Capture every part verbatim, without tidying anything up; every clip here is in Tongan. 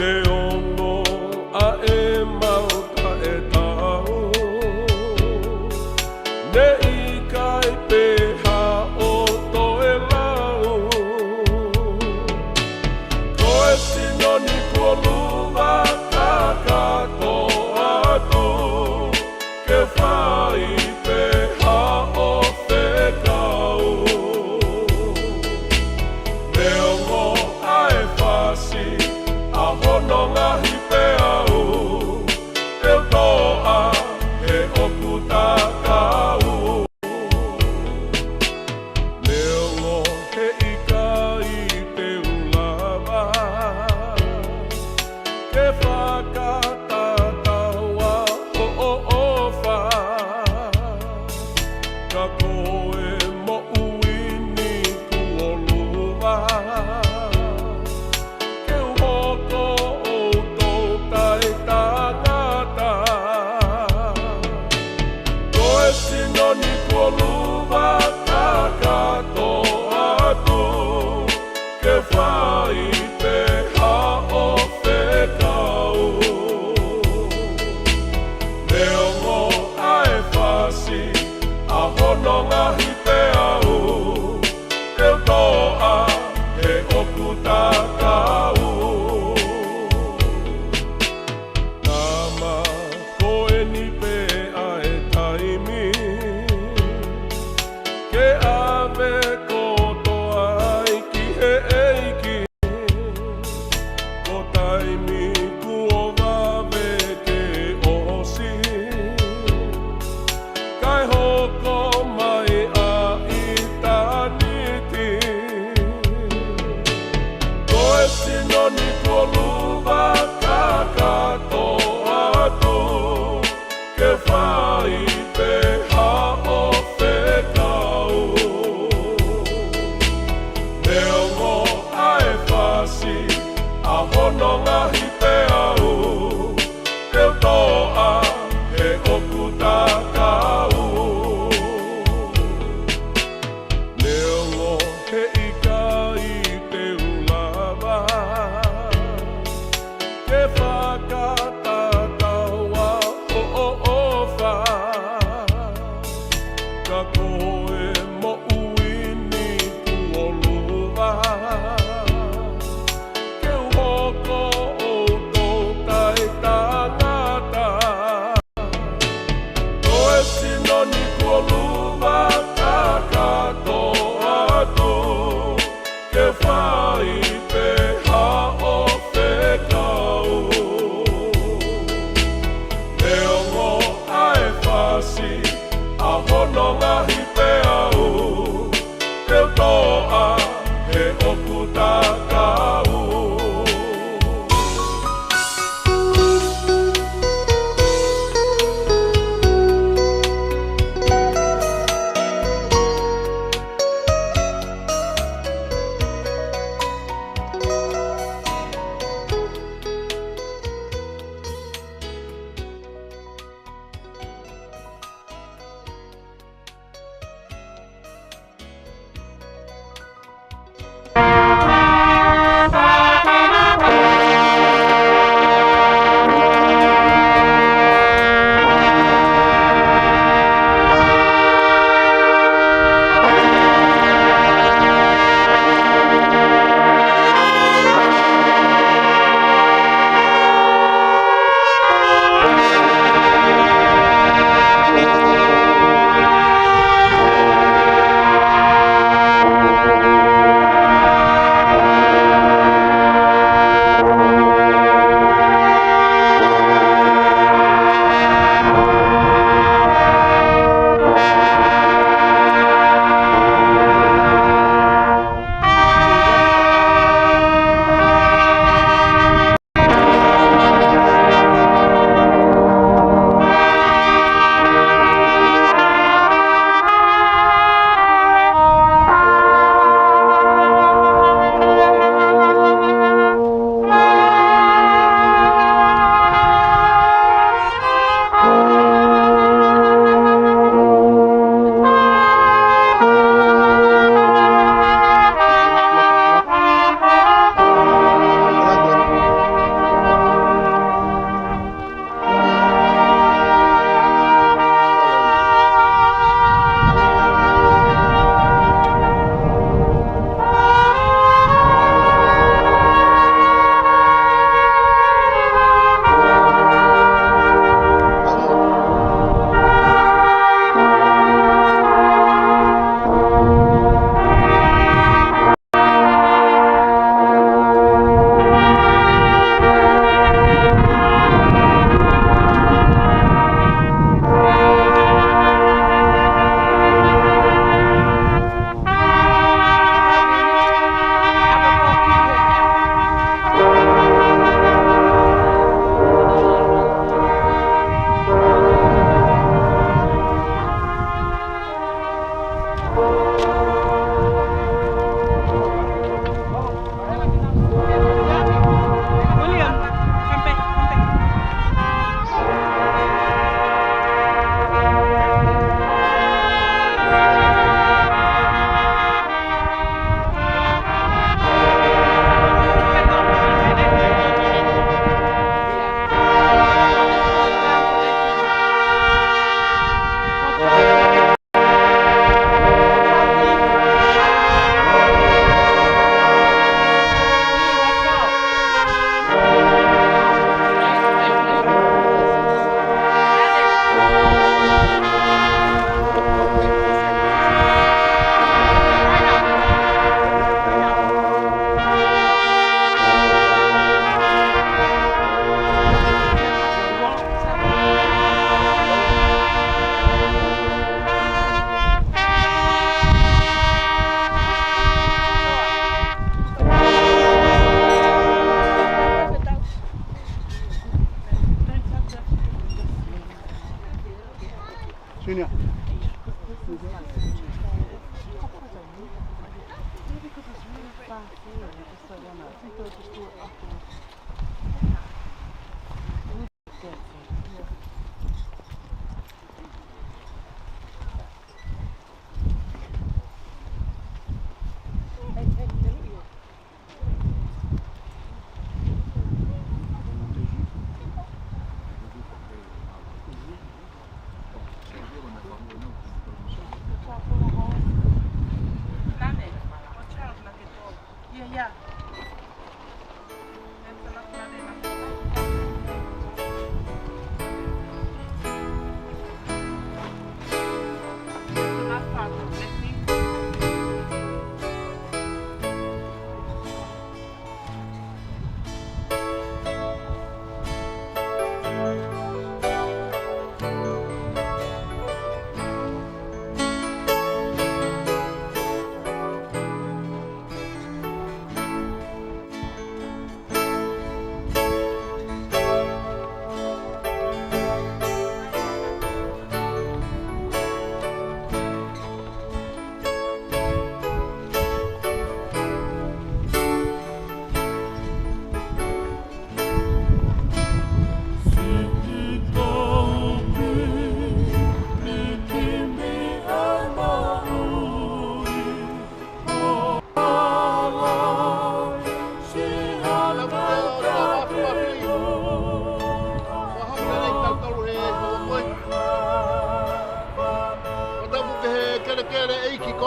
Neongo ʻa e mau taʻetaau, ne ʻikai pē haʻo toe lau. Ko e sino ni kuo luva kakato atu, ke fai pē haʻo fekau. Neongo ʻa e fasi ʻa hono ngaahi peau, te u toʻa he ʻoku ta kau. Neongo he ʻikai te u lava ke fakatatau ʻa hoʻo ʻofa, ka ko e moʻui ni kuo luva ke u hoko ʻo tō taʻetangata. Ko e sino ni kuo luva kakato atu, ke fai pē haʻo fekau. Neongo ʻa e fasi ʻa hono ngaahi peau, te u toʻa he ʻoku ta kau. Tama, ko eni pē ʻa e taimi ke ʻave kotoa ai ki he ʻEiki. Ko taimi kuo vave ke ʻosi, kae hoko mai ʻa ʻitāniti. Ko e sino ni kuo luva kakato atu, ke fai pē haʻo fekau. Neongo ʻa e fasi ʻa hono ngaahi peau, te u toʻa he ʻoku ta kau. Neongo he ʻikai te u lava ke fakatatau ʻa hoʻo ʻofa, ka ko e moʻui ni kuo luva ke u hoko ʻo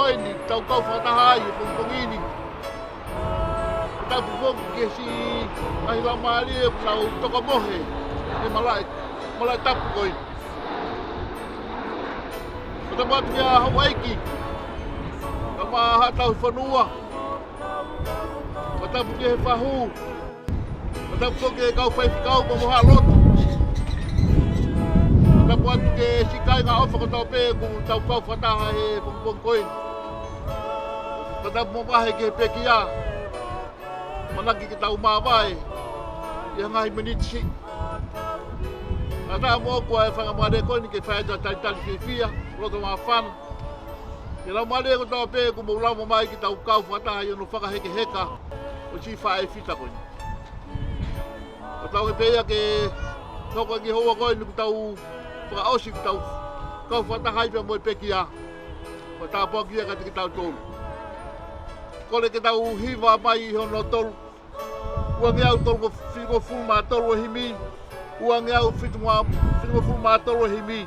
Ko eni, tau kau fakataha ai he pongipongi ni. Tapu foki ki he siʻi ngaahi laumālie ʻoku tau toka mohe he malaʻe, malaʻe tapu ko eni. Fakatapu atu kia Houʻeiki, kae ʻumaʻā haʻa tauhi fonua. Fakatapu ki he fahu. Fakatapu foki ki he kau faifekau mo e haʻa lotu. Fakatapu atu ki he siʻi kāinga ʻofa kotoa pē ʻoku tau kau fakataha he pongipongi ko eni. Fakatapu mo e vahe ki he pekia. ʻAmanaki ke tau māvae ʻi ha ngaahi miniti siʻi. Kae ʻatā moʻoku ʻa e faingamālie ko eni ke fai atu ha talitali fiefia, loto māfana ki he laumālie kotoa pē ʻoku mou lava mai ke tau kau fakataha ʻi hono fakahekeheka ʻo e siʻi faʻē fita ko eni. ʻOku tau ʻi ai pē ia ke toko ki he houa ko eni kuo tau fakaʻosi kuo tau kau fakataha ai pea mo e pekia. Ko e tāpuaki ia kiate kitautolu. Kole ke tau hiva mai ʻi hono tolu, ua ngeau tolungofulu mā tolu ʻo e himi, ua ngeau fitunga, fitungofulu mā tolu ʻo e himi.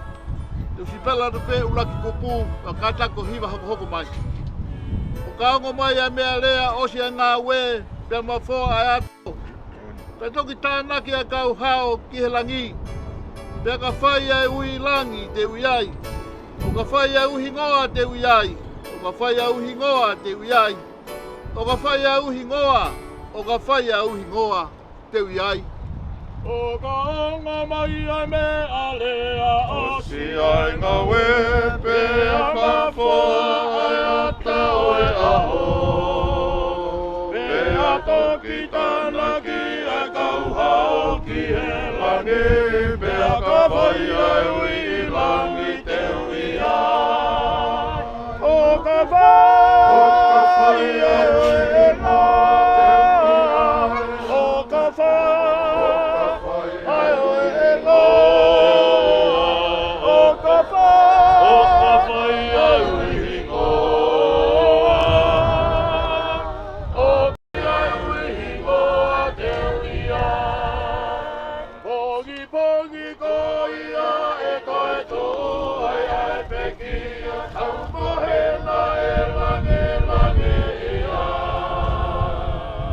Te u sipela atu pē ʻuluaki kupu, ʻo kātaki ʻo hiva hokohoko mai. ʻO ka ongo mai ʻa e meʻalea, ʻosi ʻa e ngāue, pea mafoa ʻa e ʻato. Kae toki tānaki ʻa e kau hao ki he langi. Pea ka fai ʻa e ui ʻi langi, te u ʻi ai. ʻO ka fai ʻa e ui hingoa, te u ʻi ai. ʻO ka fai ʻa e ui hingoa, te u ʻi ai. ʻO ka fai ʻa e ui hingoa, ʻo ka fai ʻa e ui hingoa, te u ʻi ai. ʻO ka ongo mai ʻa e meʻalea, ʻosi ʻa e ngāue, pea mafoa ʻa e ʻato ʻo e ʻaho. Pea toki tānaki ʻa e kau hao ki he langi, pea ka fai ʻa e ui ʻi langi, te u ʻi ai. ʻO ka fai ʻa e ui hingoa, ʻo ka fai ʻa e ui hingoa, ʻo ka fai ʻa e ui hingoa, ʻo ka fai ʻa e ui hingoa, te u ʻi ai. Pongipongi ko ia ʻe toe tuʻu ai ʻa e pekia, tau mohe naʻe langilangiʻia.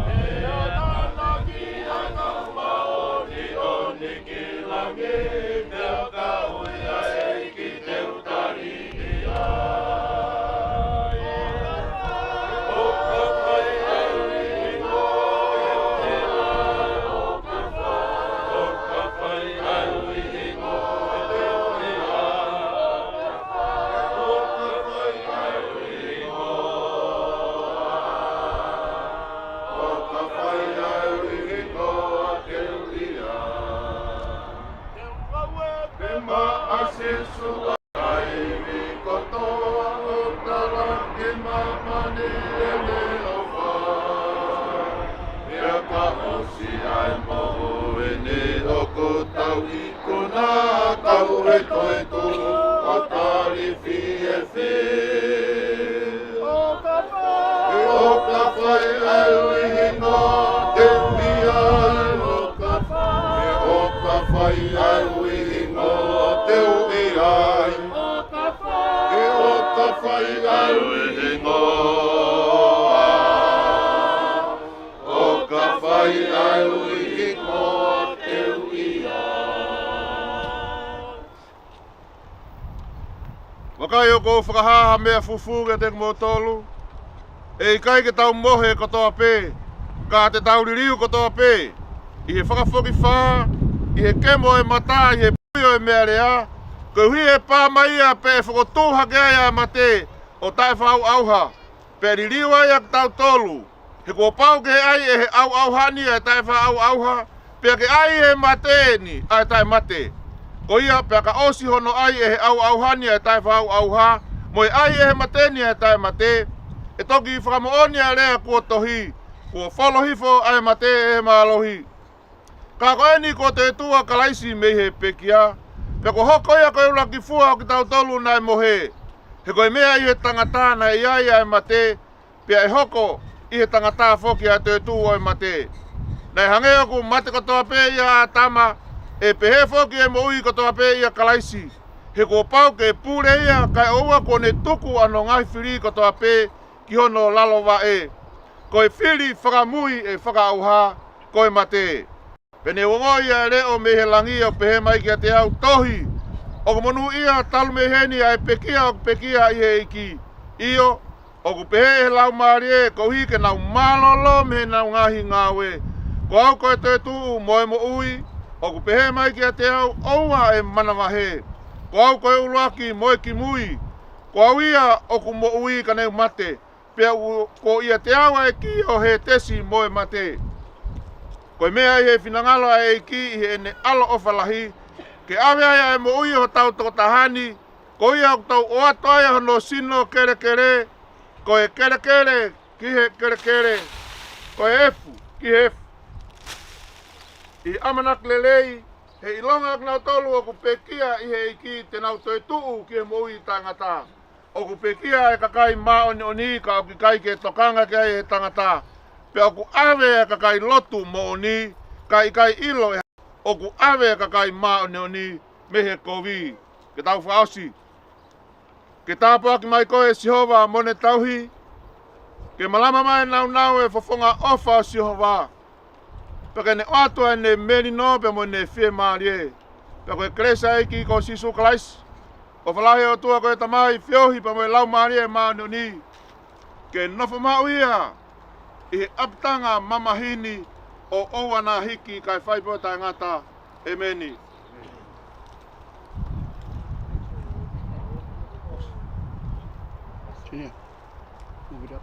Pea tānaki ʻa e kau māʻoniʻoni ki langi, pea ka ui ʻa e ʻEiki, te u tali ia. ʻO ka fai ʻa e ui hingoa, ʻo ka fai ʻa e ui hingoa, te u ʻi ai. ʻO ka fai ʻa e ui hingoa, ʻo ka fai ʻa e ui hingoa, te u ʻi ai. Te u ngāue pē maʻa Sīsū ʻa e taimi kotoa, ʻo talaki māmani ʻene ʻofa. Pea ka ʻosi ʻa e moʻui ni ʻoku tau ikuna, kau he toetuʻu ʻo tali fiefia. ʻO ka fai ʻa e ui hingoa, te u ʻi ai. ʻO ka fai, ʻo ka fai ʻa e ui hingoa, te u ʻi ai. ʻO ka fai, ʻo ka fai ʻa e ui hingoa, ʻo ka fai ʻa e ui hingoa, te u ʻi ai. Vakai, ʻoku ou fakahā ha meʻa fufū kiate kimoutolu. ʻE ʻikai ke tau mohe kotoa pē, ka te tau liliu kotoa pē ʻi he fakafokifā, ʻi he kemo ʻo e mata, ʻi he pui ʻo e meʻalea, koeʻuhi ʻe pā mai ia pea ʻe fokotuʻu hake ai ʻa e mate ʻo taʻefakaʻauʻauha, pea liliu ai ʻa kitautolu. He kuo pau ke ʻai ʻe he ʻauʻauha ni ʻa e taʻefakaʻauʻauha, pea ke ʻai ʻe he mate ni ʻa e taʻemate. Ko ia, pea ka ʻosi hono ʻai ʻe he ʻauʻauha ni ʻa e taʻefakaʻauʻauha, mo e ʻai ʻe he mate ni ʻa e taʻemate, ʻe toki fakamoʻoni ʻa e lea kuo tohi, kuo folo hifo ʻa e mate ʻe he mālohi. Ka ko eni kuo toetuʻu ʻa Kalaisi mei he pekia, pea kuo hoko ia ko e ʻuluaki fua ʻo kitautolu naʻe mohe. He ko e meʻa ʻi he tangata naʻe ʻi ai ʻa e mate, pea ʻe hoko ʻi he tangata foki ʻa e toetuʻu ʻo e mate. Naʻe hangē ʻoku mate kotoa pē ʻia ʻĀtama, ʻe pehē foki ʻe moʻui kotoa pē ʻia Kalaisi. he kuo pau ke pule ia, kae ʻoua kuo ne tuku ʻa hono ngaahi fili kotoa pē ki hono lalo vaʻe. Ko e fili fakamui ʻe fakaʻauha, ko e mate. Pea ne u ongoʻi ʻa e leʻo mei he langi ʻo pehē mai kiate au, Tohi, ʻoku monūʻia talu mei heni ʻa e pekia ʻoku pekia ʻi he ʻEiki. ʻIo, ʻoku pehē ʻe he Laumālie, koeʻuhi ke nau mālōlō mei heʻenau ngaahi ngāue. Ko au ko e toetuʻu mo e moʻui, ʻoku pehē mai kiate au, ʻoua ʻe manavahē. Ko au ko e ʻuluaki mo e kimui. Ko au ia ʻoku moʻui ka ne u mate, pea ʻoku ʻiate au ʻa e kī ʻo Hētesi mo e mate. Ko e meʻa ʻi he finangalo ʻa e ʻEiki ʻi heʻene ʻaloʻofa lahi, ke ʻave ai ʻa e moʻui ʻo hotau tokotaha ni, ko ia ʻoku tau ʻoatu ai ʻa hono sino kelekele, ko e kelekele ki he kelekele, ko e efu ki he efu. ʻI he ʻamanaki lelei, he ʻilonga ʻa kinautolu ʻoku pekia ʻi he ʻEiki te nau toetuʻu ki he moʻui taʻengata. ʻOku pekia ʻa e kakai māʻoniʻoni ka ʻoku ʻikai ke tokanga ki ai ʻe he tangata. Pea ʻoku ʻave ʻa e kakai lotu moʻoni ka ʻikai ʻilo ʻe ʻOku ʻave ʻa e kakai māʻoniʻoni mei he kovi. Ke tau fakaʻosi. Ke tāpuaki mai koe ʻe Sihova mo ne tauhi. Ke malama mai ʻa e nāunau ʻo e fofonga ʻofa ʻo Sihova. Pea ke ne ʻoatu ʻa ʻene melino pea mo ʻene fiemālie. Pea ko e kelesi ʻa e ʻEiki ko Sīsū Kalaisi, ʻofa lahi ʻa e ʻOtua ko e Tamai, feohi pea mo e Laumālie Māʻoniʻoni, ke nofo maʻu ia ʻi he ʻapitanga mamahi ni ʻo ʻoua naʻa hiki kae fai pē ʻo taʻengata. ʻEmeni. Junior, move it up.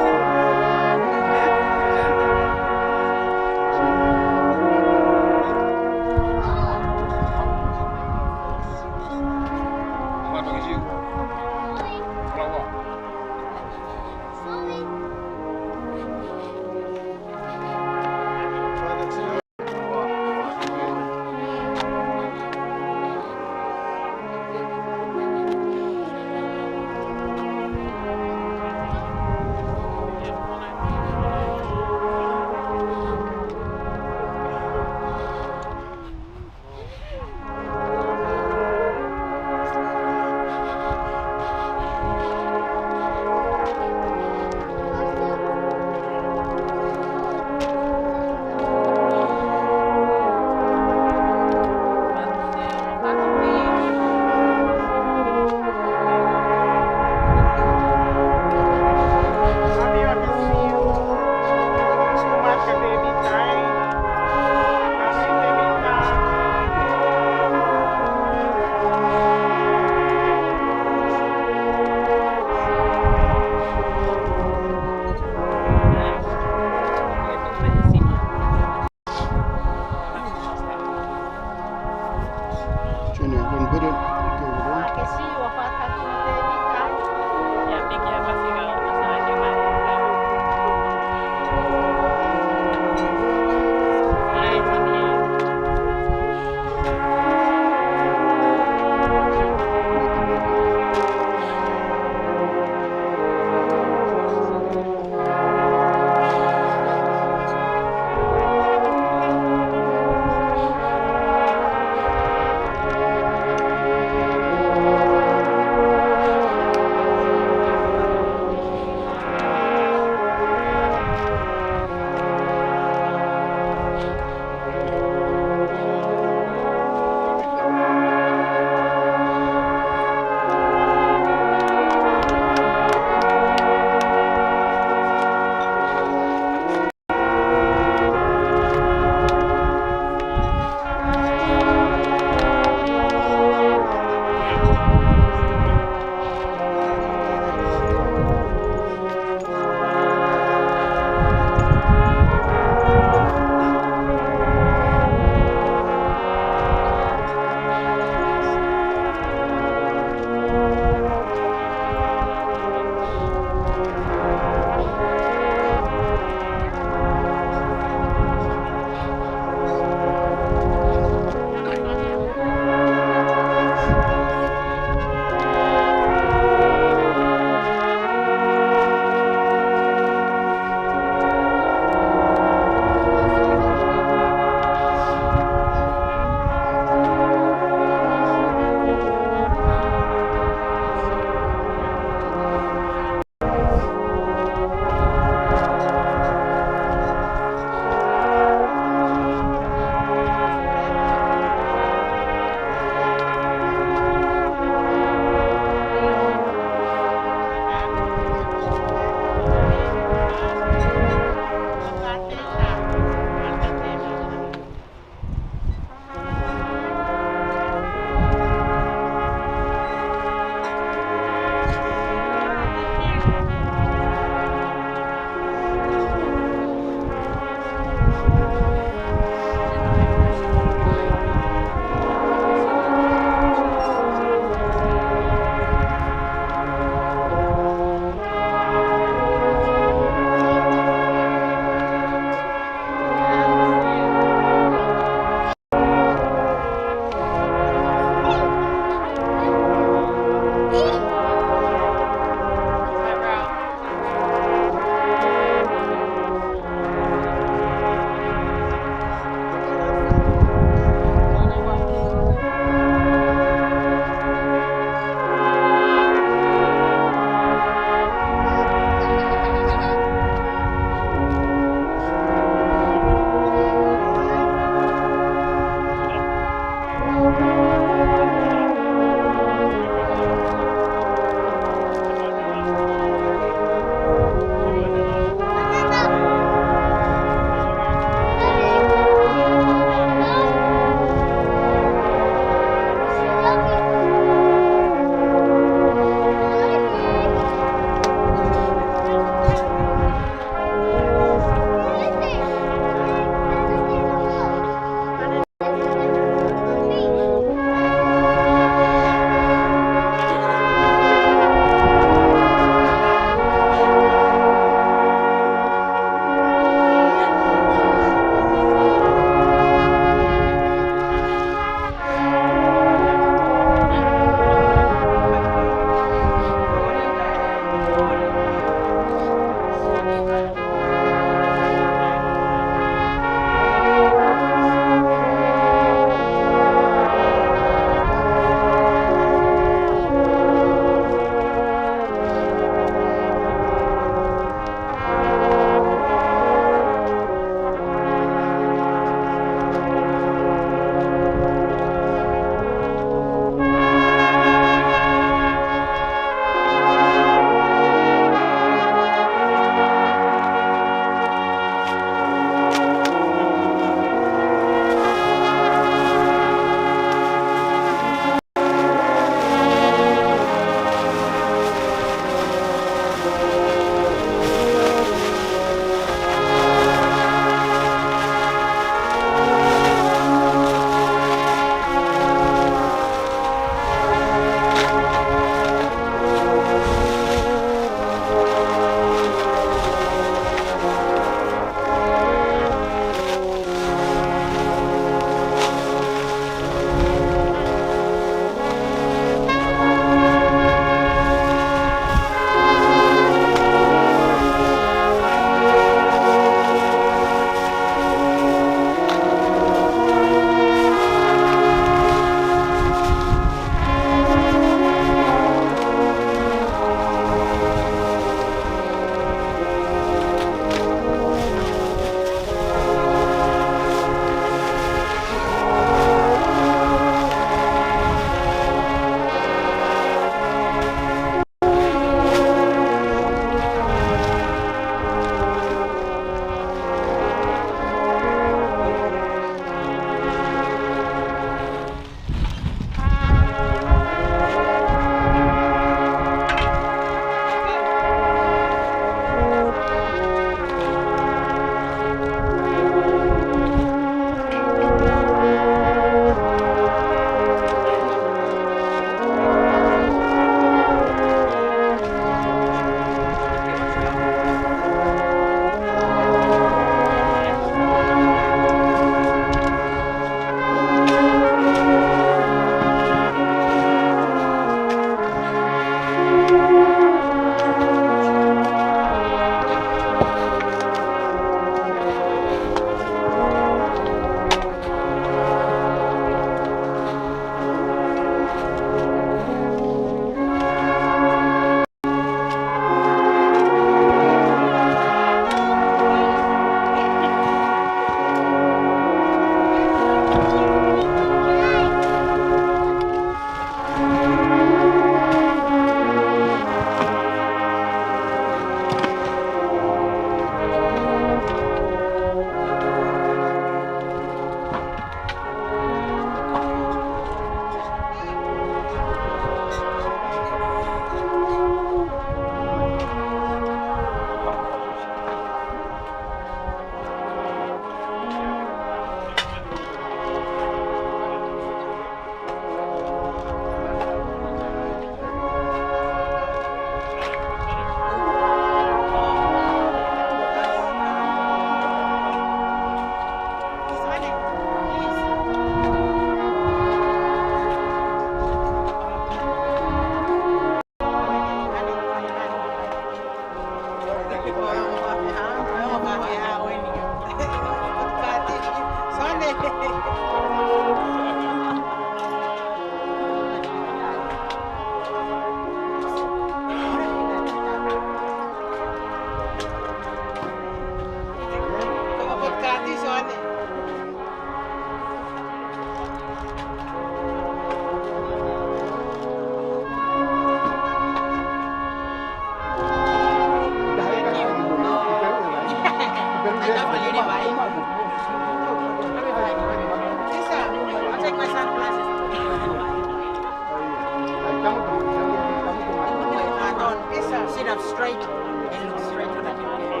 Straight and look straight to the camera.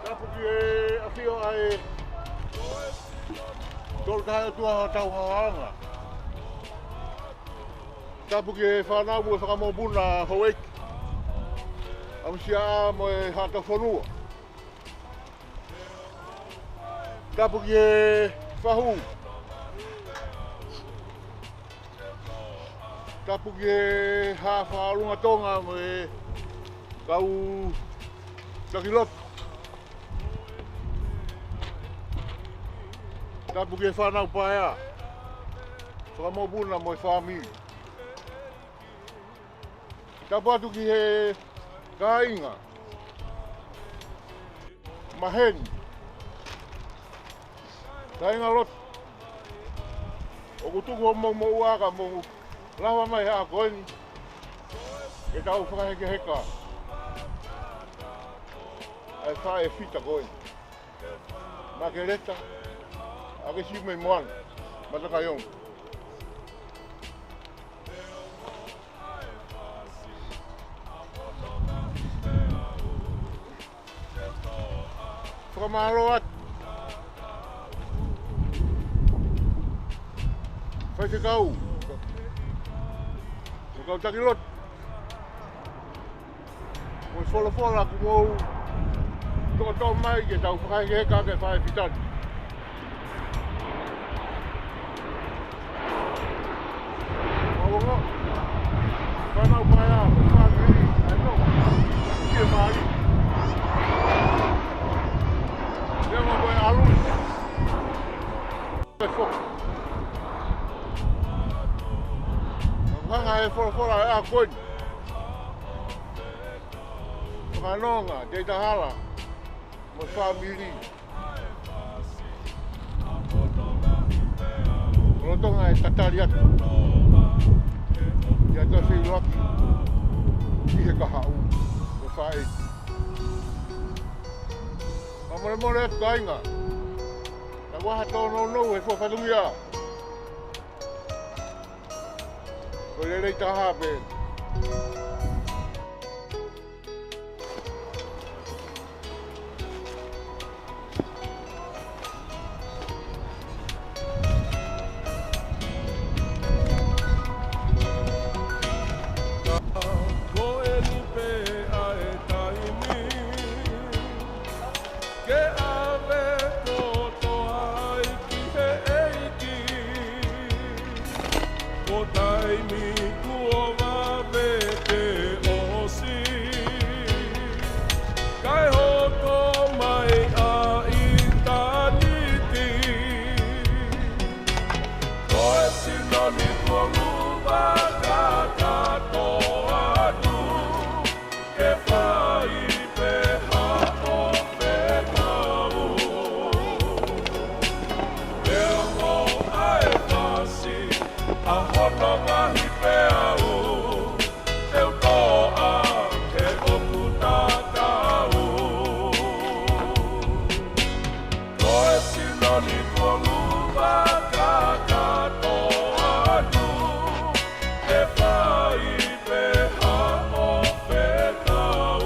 Tapu ki he ʻafio ʻa e Tolu Tahaʻi ʻOtua ʻi hotau haohaoa. Tapu ki he fānau mo e fanga mokopuna, houʻeiki, ʻa e siʻa mo e haʻa tauhi fonua. Tapu ki he fahu. Tapu ki he haʻa fakaʻolunga Tonga mo e kau taki lotu. Tapu ki he fānau paea, fanga mokopuna mo e fāmili. Tapu atu ki he kāinga maheni, kāinga lotu, ʻoku tuku homou moʻua ka mou lava mai he ʻaho ko eni ke tau fakahekeheka ʻa e faʻē fita ko eni. Makeleta ʻAkesi mei Moana, Matakaiongo. Fakamālō atu faifekau mo e kau taki lotu mo e folofola kuo mou toʻotoʻo mai ke tau fakahekeheka ʻa e faʻē fita ni. Mauongo, fānau paea, fāmili, ʻa e no, ʻi he mali. Lea mo e ʻalu. Hanga he folofola ʻa e ʻaho ko eni. Fakanonga, Teitahala mo e fāmili. Lolotonga e tatali atu, ʻi he tauhi lotu ʻi he kahaʻu mo e faʻē. Fakamolemole atu kāinga, naʻa ku ʻaha tōnounou he fua fatongia. Ko e lelei taha pē. Ko eni pē ʻa e taimi ke ʻave kotoa ai ki he ʻEiki. Ko e taimi kuo vave ke ʻosi, kae hoko mai ʻa ʻitāniti. Ko e sino ni kuo luva kakato atu, ke fai pē haʻo fekau. Pea mo ʻai fasi ʻa hono ngaahi peau, te u toʻa he ʻoku tatau. Ko e sino ni kuo luva kakato atu, ke fai pē haʻo fekau.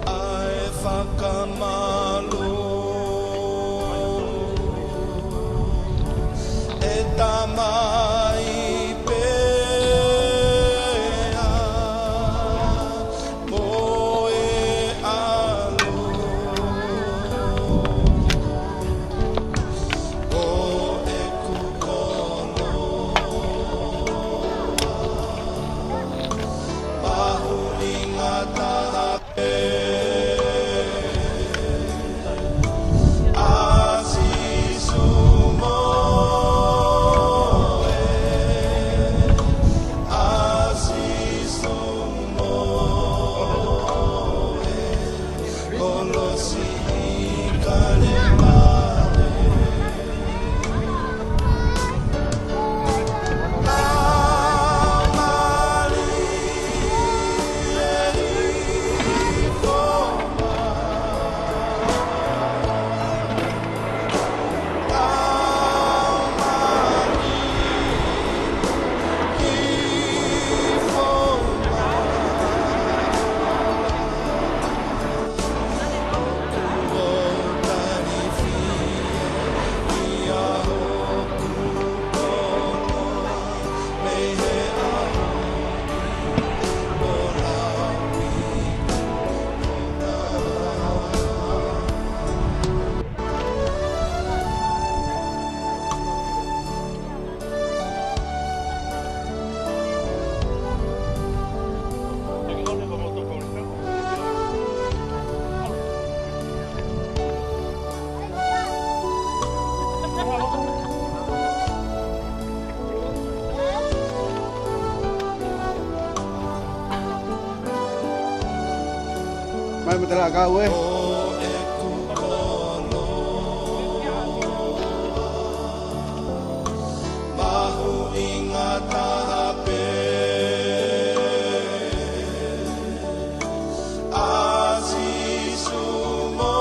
ʻA e fakamālō ʻe Tamai pea mo e ʻAlo, ko ʻeku koloa mahuʻinga taha pē, ʻa Sīsū mo e, ʻa Sīsū mo e kolosi ʻi Kalimali. Mai matala kau e. Mahuʻinga taha pē, ʻa Sīsū mo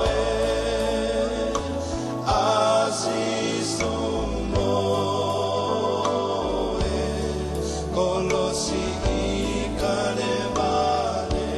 e, ʻa Sīsū mo e kolosi ʻi Kalimali.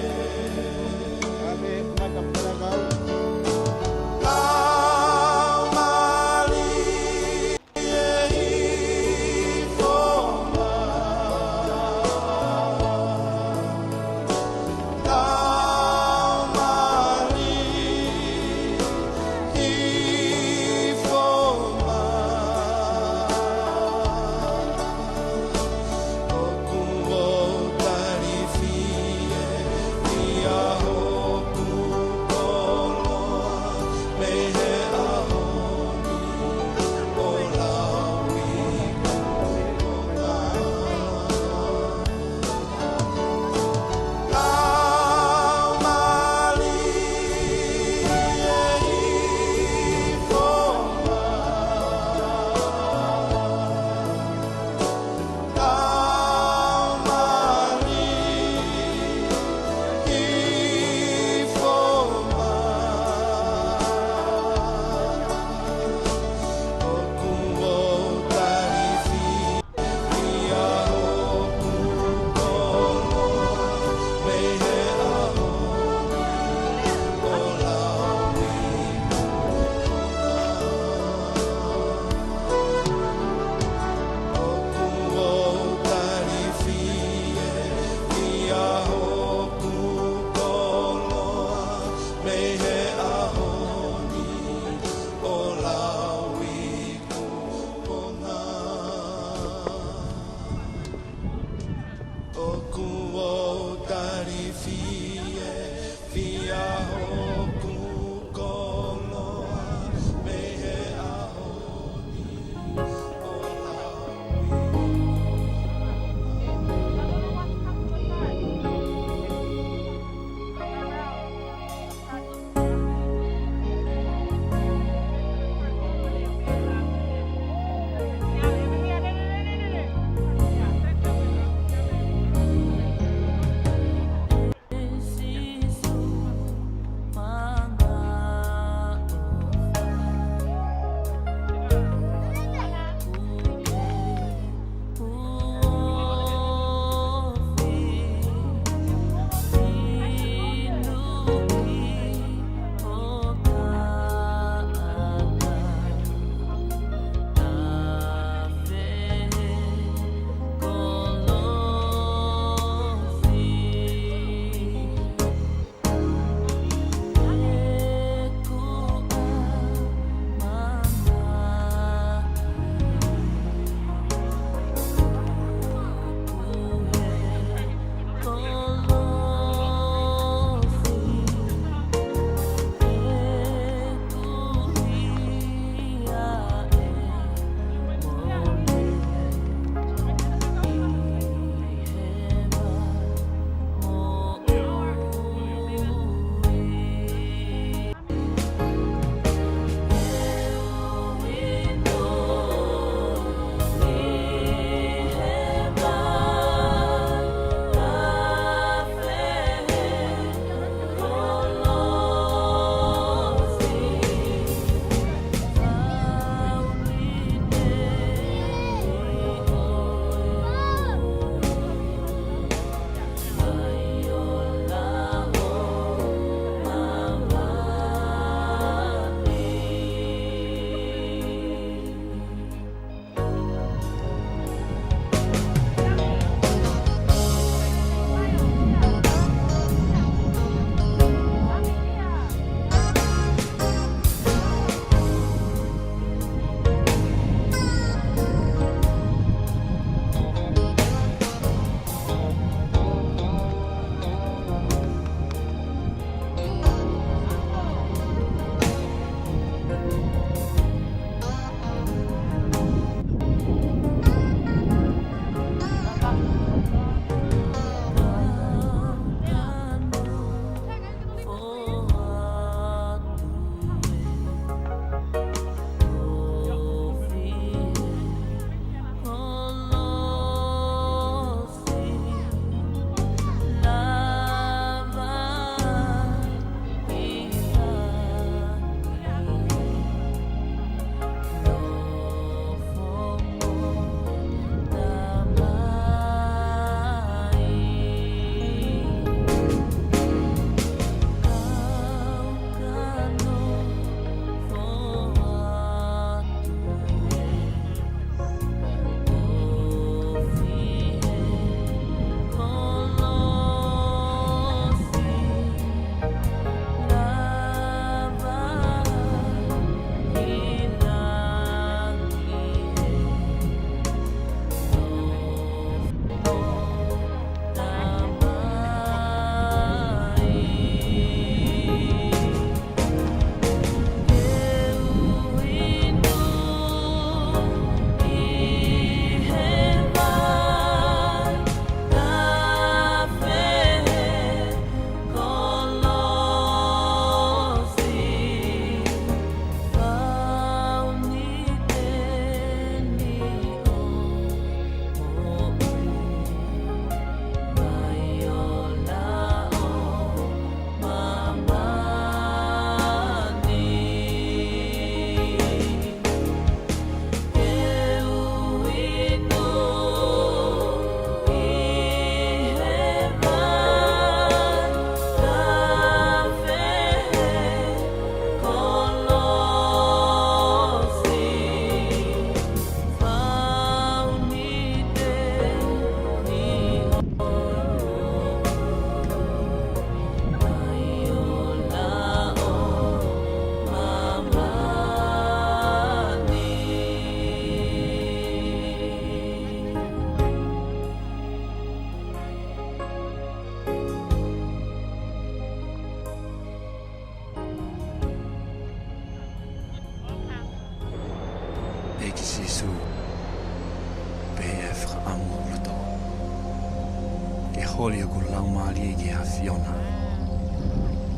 Holi hoku laumālie ki he ʻAfiona,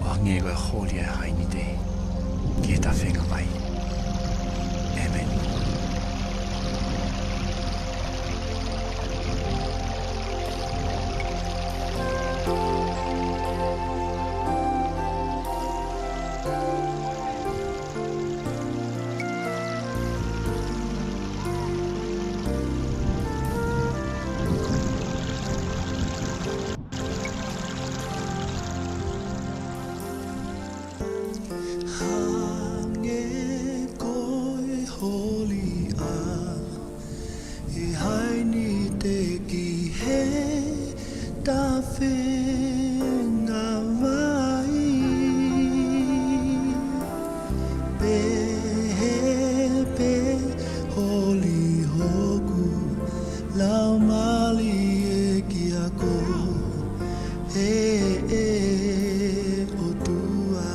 ʻo hangē ko e holi ʻa e hainite ki he tafenga vai. ʻĒmeni. Hangē ko e holi ʻa e hainite ki he tafenga vai, pehē pē holi hoku laumālie kia koe, ʻe ʻOtua.